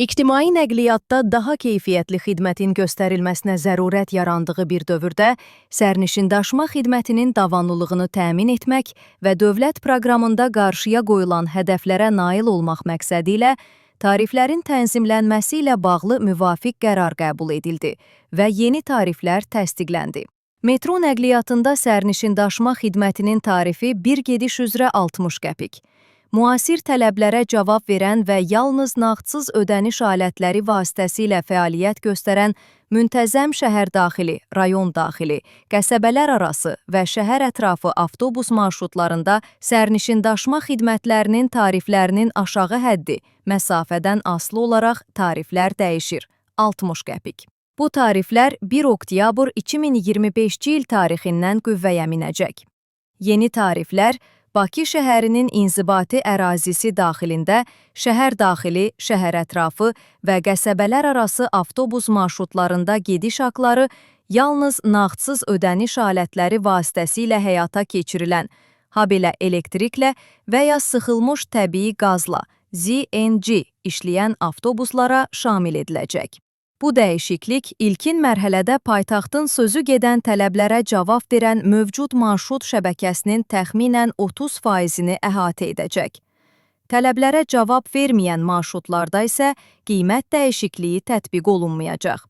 İctimai nəqliyyatda daha keyfiyyətli xidmətin göstərilməsinə zərurət yarandığı bir dövrdə sərnişindaşıma xidmətinin davamlılığını təmin etmək və dövlət proqramında qarşıya qoyulan hədəflərə nail olmaq məqsədi ilə tariflərin tənzimlənməsi ilə bağlı müvafiq qərar qəbul edildi və yeni tariflər təsdiqləndi. Metro nəqliyyatında sərnişindaşıma xidmətinin tarifi bir gediş üzrə 60 qəpik. Müasir tələblərə cavab verən və yalnız nağdsız ödəniş alətləri vasitəsilə fəaliyyət göstərən müntəzəm şəhərdaxili, rayon daxili, qəsəbələr arası və şəhər ətrafı avtobus marşrutlarında sərnişindaşıma xidmətlərinin tariflərinin aşağı həddi məsafədən asılı olaraq tariflər dəyişir. 60 qəpik. Bu tariflər 1 oktyabr 2025-ci il tarixindən qüvvəyə minəcək. Yeni tariflər Bakı şəhərinin inzibati ərazisi daxilində şəhər daxili, şəhər ətrafı və qəsəbələr arası avtobus marşrutlarında gediş haqları yalnız nağdsız ödəniş alətləri vasitəsilə həyata keçirilən, habelə elektriklə və ya sıxılmış təbii qazla CNG işləyən avtobuslara şamil ediləcək. Bu dəyişiklik ilkin mərhələdə paytaxtın sözü gedən tələblərə cavab verən mövcud marşrut şəbəkəsinin təxminən 30 faizini əhatə edəcək. Tələblərə cavab verməyən marşrutlarda isə qiymət dəyişikliyi tətbiq olunmayacaq.